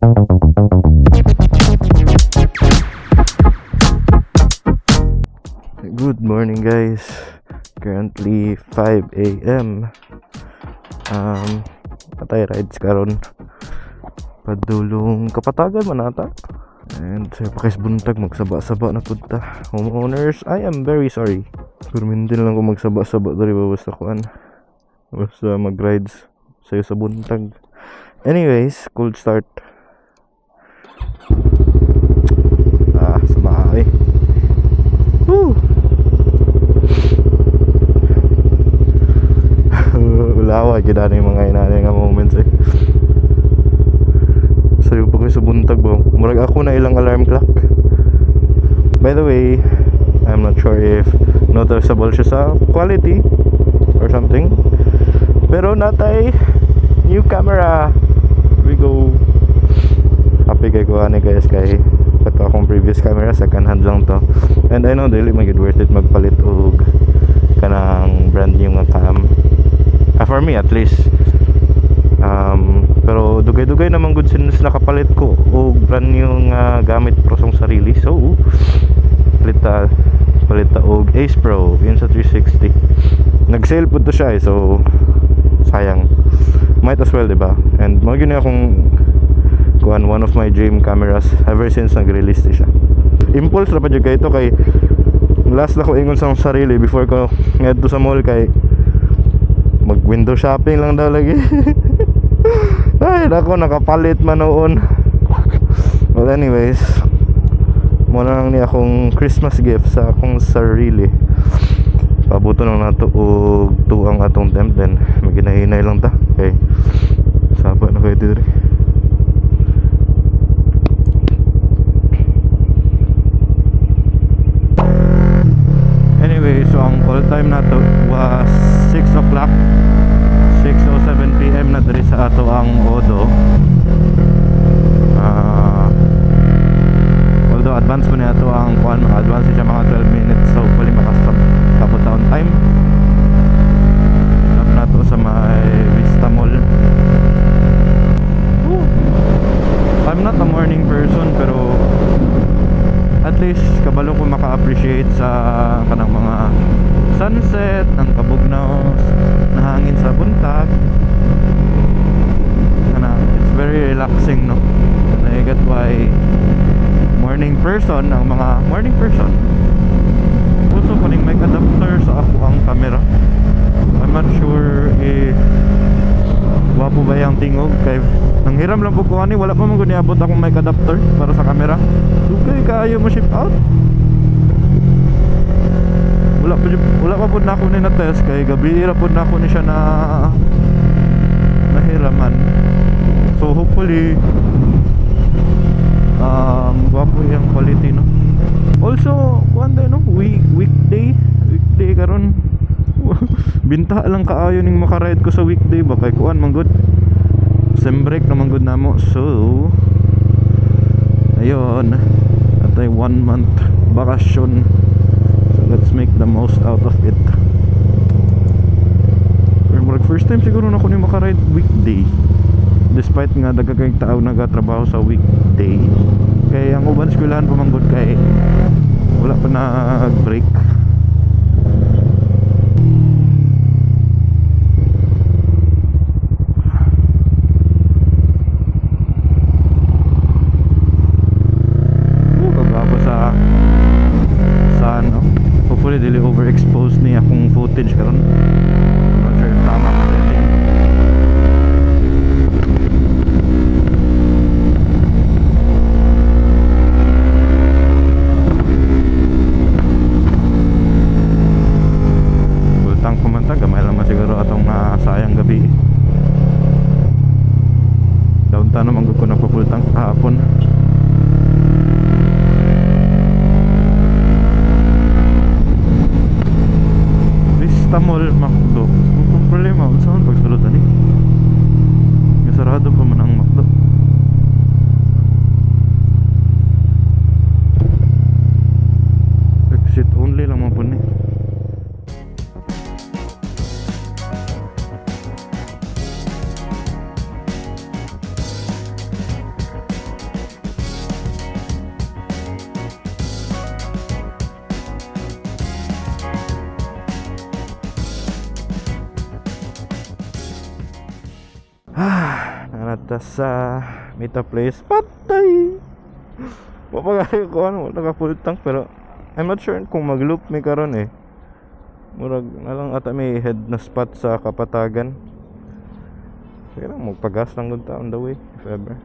Good morning, guys. Currently 5 a.m. Patay rides karon. Padulong Kapatagan man ata. And sa pakis buntag magsaba-saba na pud ta. Homeowners, I am very sorry. Pero hindi lang ko magsaba-saba diri ba basta kuan. Basta mag-rides sayo sa buntag. Anyways, cold start. Ah, sama eh. Woo! Ulawa gyud ani mga inani nga moments eh. Sayo pa ko sa buntag ba. Murag ako na ilang alarm clock. By the way, I'm not sure if noticeable siya sa quality or something. Pero natay new camera. Here we go. Happy kay ko ani guys kay kato akong previous camera, second hand lang to. And I know dili man gud worth it magpalit og kanang brand new nga cam. For me at least. Pero dugay-dugay naman good since nakapalit ko og brand new nga gamit pro sa sarili. So palita og Ace Pro yun sa 360. Nag-sale pud to siya eh, so sayang. Might as well, diba? And mao gyud ni akong kuan, one of my dream cameras ever since nag-release ni siya. Impulse ra pa jud kay ito kay last na ko ingon sa akong sarili before ko ngadto sa mall kay mag window shopping lang daw lagi. Ay nako, nakapalit man noon. Well, anyways, mo na lang ni akong Christmas gift sa akong sarili. Pabuto lang nato og tuang atong temp, then maginahinay lang ta. Okay. Saba na kayo diri. Anyway, so ang call time nato was 6 o'clock. 6:07 PM na diri sa ato ang Odo. Although advance mo niya ato ang kuan, mga advance siya mga 12 minutes, so hopefully makasabot ta on time. Stop nato sa may Vista Mall. Woo! I'm not a morning person pero at least kabalo ko maka-appreciate sa kanang mga sunset, ang kabugnaw na hangin sa buntag. Kana, it's very relaxing, no? And I get why morning person ang mga morning person. Also kuning mic adapter sa ako ang camera. I'm not sure if gwapo ba yung tingog kay nanghiram lang po ko ani, wala pa man gud niabot akong mic adapter para sa camera. Dugay kaayo mo ship out. Wala pa pud na ako ni na test kay gabi ra pud na ako ni siya na nahiraman. So hopefully gwapo yung quality, no. Also kuan day no, weekday karon. Binta lang kaayo ning makaride ko sa weekday ba kay kuan man gud. Sem break naman gud namo. So ayun, atay 1 month bakasyon. So let's make the most out of it. Pero murag first time siguro na ko ni makaride weekday. Despite nga daghan kayong tao nagatrabaho sa weekday. Kay ang uban eskwelahan pa man gud kay wala pa nag-break. Kagwapo sa ano. Hopefully dili overexposed ni akong footage karon. I'm not sure if tama ang setting. Full tank pa man ta, gamay lang man siguro atong sayang gabi. Downtown naman gud ko nagpa full tank kahapon. Vista Mall, McDo. Kung problema, saan pagsulod ani? Sarado pa man ang McDo. Exit only lang man po ni. Ta sa Mita Place. Patay! Mapagay ko ano, naka full tank pero I'm not sure kung mag-loop mi karon eh. Murag na lang ata may head na spot sa Kapatagan. Sige lang, magpagas lang gud ta on the way if ever.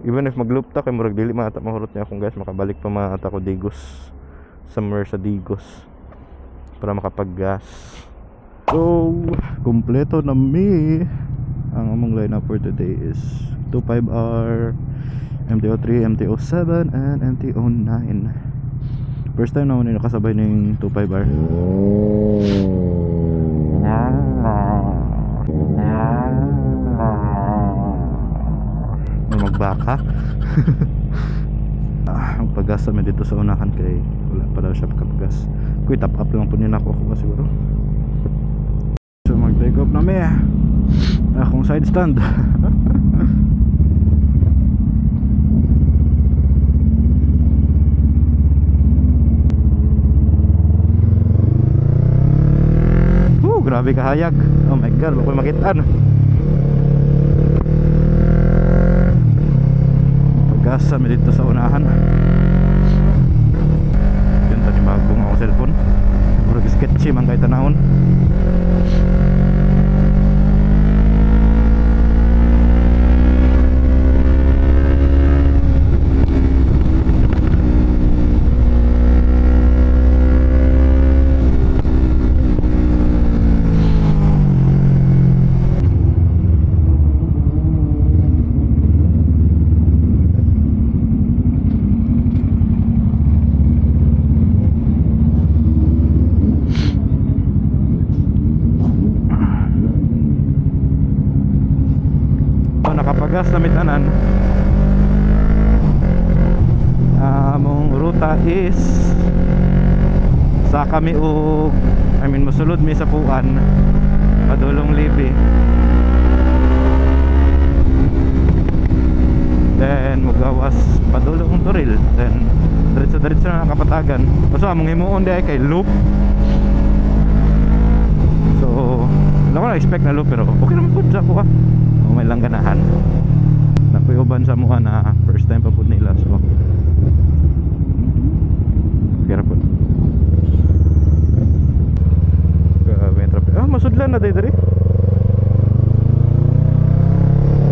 Even if mag-loop ta kay murag dili man ata mahurot niya akong gas, makabalik pa man ata ko Digos. Somewhere sa Digos para makapaggas. So, kumpleto na mi. Ang among lineup for today is 25R, MT-03, MT-07, and MT-09. First time naman nakasabay ng 25R. May magbaka. Magpagas kami dito sa unahan kay wala pa daw siya pagkapagas. Kuy, top up lang po niya ako ba siguro. So mag take off na mi. Akong side stand. Grabe kahayag. Oh my God, wala ko makitaan. Pagasa mi dito sa unahan. Yun tani bagong akong cellphone. Murag sketchy man kay tanahon. Nakapagas na mitanan. Among ruta is sa kami og I mean mosulod mi sa Puan padulong Libi, then mugawas padulong Toril, then diretso-diretso na Kapatagan. Basta among himuon di ay kay loop. So wala ko na expect na loop pero okay naman pud sa ako. May lang ganahan. Napuyoban sa mukha na first time pa po nila, so okay ra po. Grabe traffic. Masudlan na diri.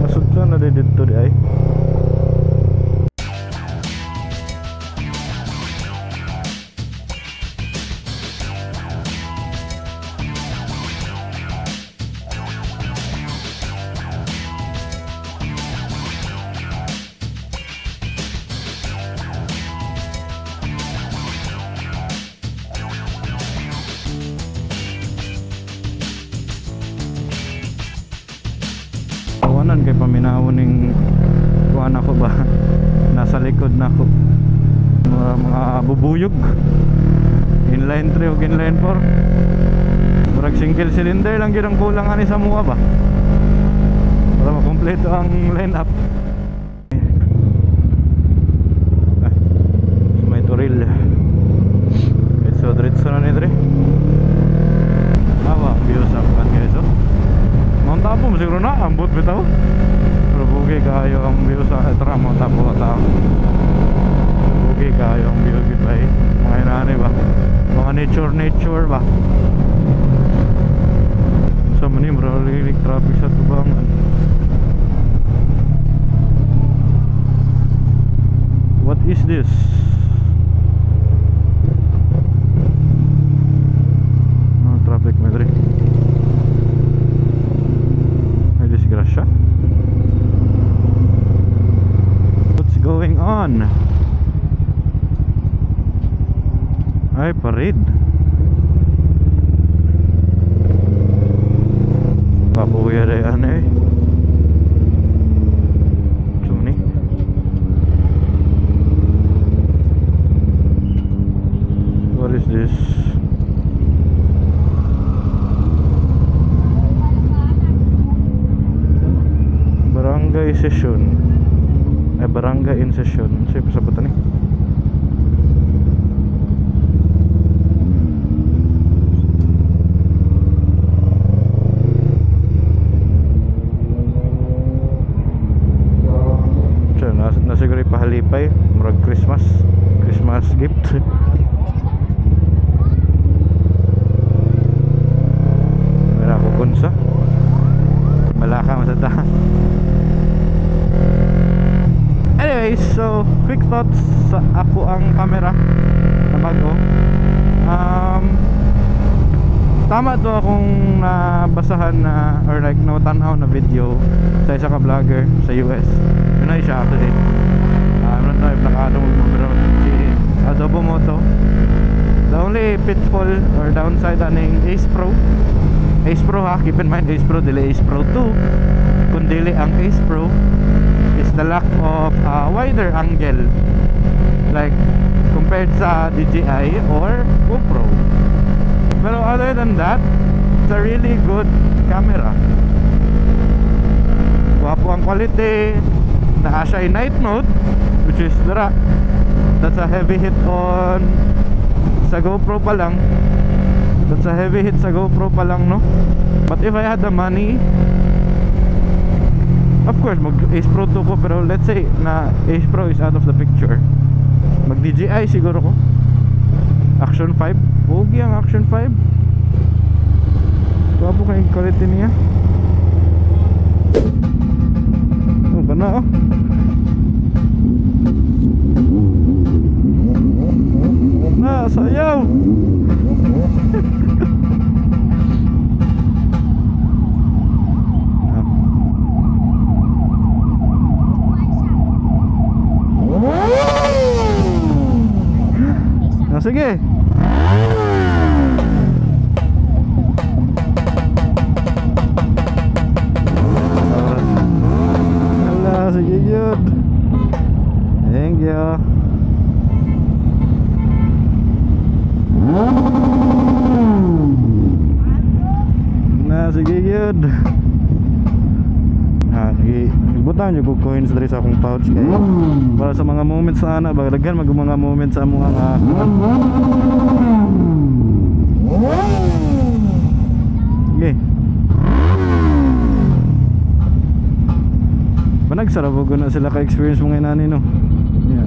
Masudlan na dito di ay. Tawanan kay paminaw ning kuan ako ba, nasa likod na ako mga bubuyog, inline 3 o inline 4. Murag single cylinder lang gyud ang kulang ani sa mua ba para makumpleto ang line up. May turil. So diretso na ni dre. Awa ang view sa kuan guys oh. Mount Apo siguro na ambot bitaw. Pero bugi kayo ang view sa tara Mount Apo ta. Bugi kayo ang view gid bay. Mga inani ba? Mga nature ba. Sa man ni mura traffic sa tubangan. What is this? No traffic madre. Disgrasya. What's going on? Ay, parade. Papuya rin ano eh. Sumni. What is this? Barangay session. Ay, barangay in session. Sige, pasabutan eh. Na siguro ipahalipay, murag Christmas gift. Wala ko kunsa. Malaka man sa ta. Anyways, so quick thoughts sa ako ang camera na bago. Tama to akong nabasahan na or like natanaw na video sa isa ka vlogger sa US. Yun na siya actually. I'm not know if nakaano mo, pero si Adobo Moto. The only pitfall or downside aning Ace Pro. Ace Pro ha, keep in mind Ace Pro dili Ace Pro 2. Kun dili ang Ace Pro is the lack of wider angle, like compared sa DJI or GoPro. Pero other than that, it's a really good camera. Gwapo ang quality. Naa siya in night mode, which is dara. That's a heavy hit on sa GoPro pa lang. That's a heavy hit sa GoPro pa lang, no? But if I had the money, of course mag Ace Pro 2 ko, pero let's say na Ace Pro is out of the picture, mag DJI siguro ko. Action 5. Pogi ang Action 5. Gwapo kay quality niya. Oh, kana oh. Na, sayaw. Ah, sige. Hala, sige yun. Thank you. Na, sige yun. Ah, sige. Butang jud ko coins diri sa akong pouch kay para sa mga moments na ana, daghan mag mga moments sa among nga. Okay. Panagsara ko na sila ka experience mga inani, no. Yeah.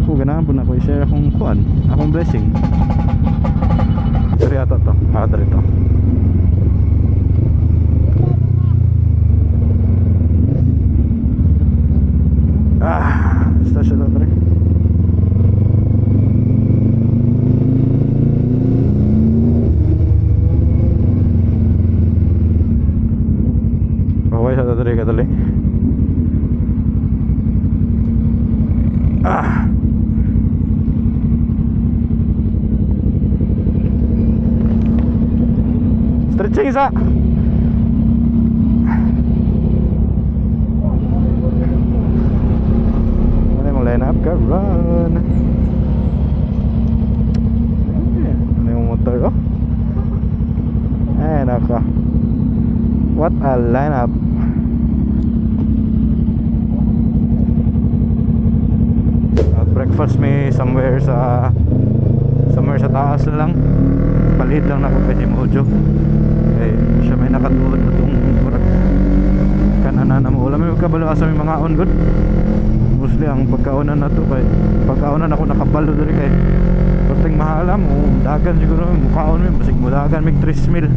Ako ganahan po na ako i-share akong kuan, akong blessing. Diri ata to. Ah, diri to. Ah, stasyon na pre. Okay sa diri kadali. Ah. Stretching isa. Line up karon. Ano yung motor, oh? Ay, nako. What a lineup. Breakfast may somewhere sa taas lang. Palit lang nako kay si Mojo. Eh, siya may nakatuod na itong kananan na mo. Wala may magkabalo asa may mga on good. Mostly ang pagkaonan na to kay pagkaonan ako nakabalo diri kay perting mahala mo dagan siguro mukaon mi basig mulagan mig 3 mil.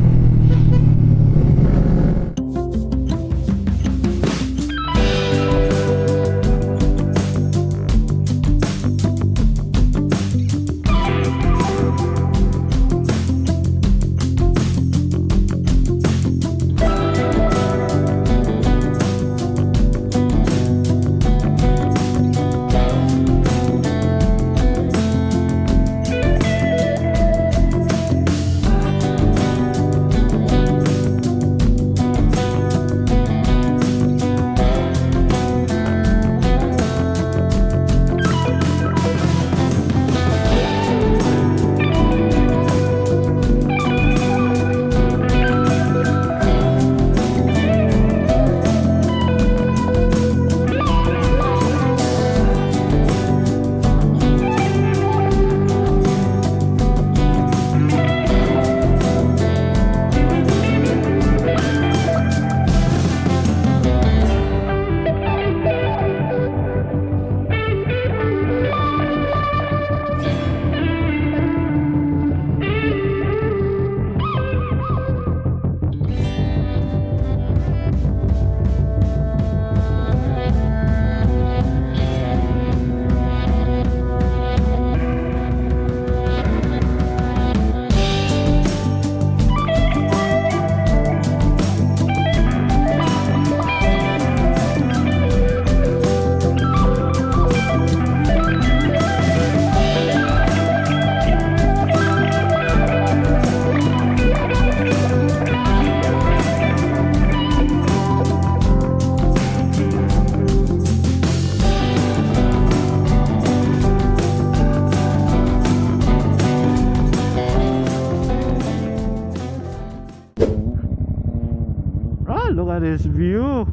At this view.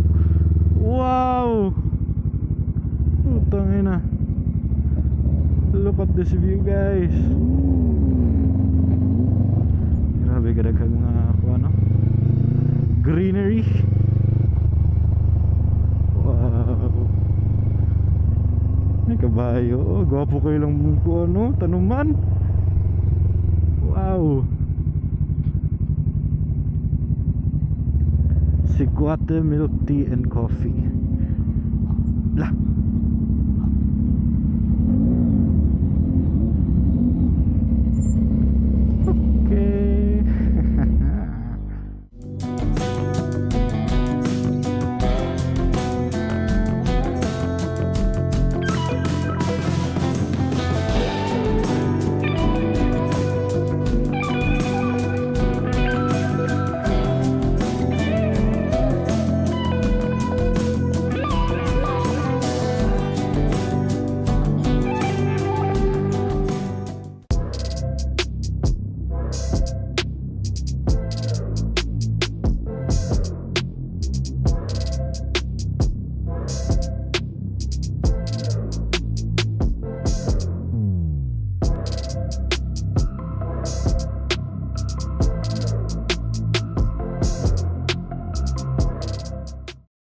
Wow! Putang ina. Look at this view, guys. Grabe kadaghang mga ano? Greenery. Wow. May kabayo. Oh, gwapo kaayo lang ko ano, tanuman. Wow. Sikwate Milk Tea and Coffee.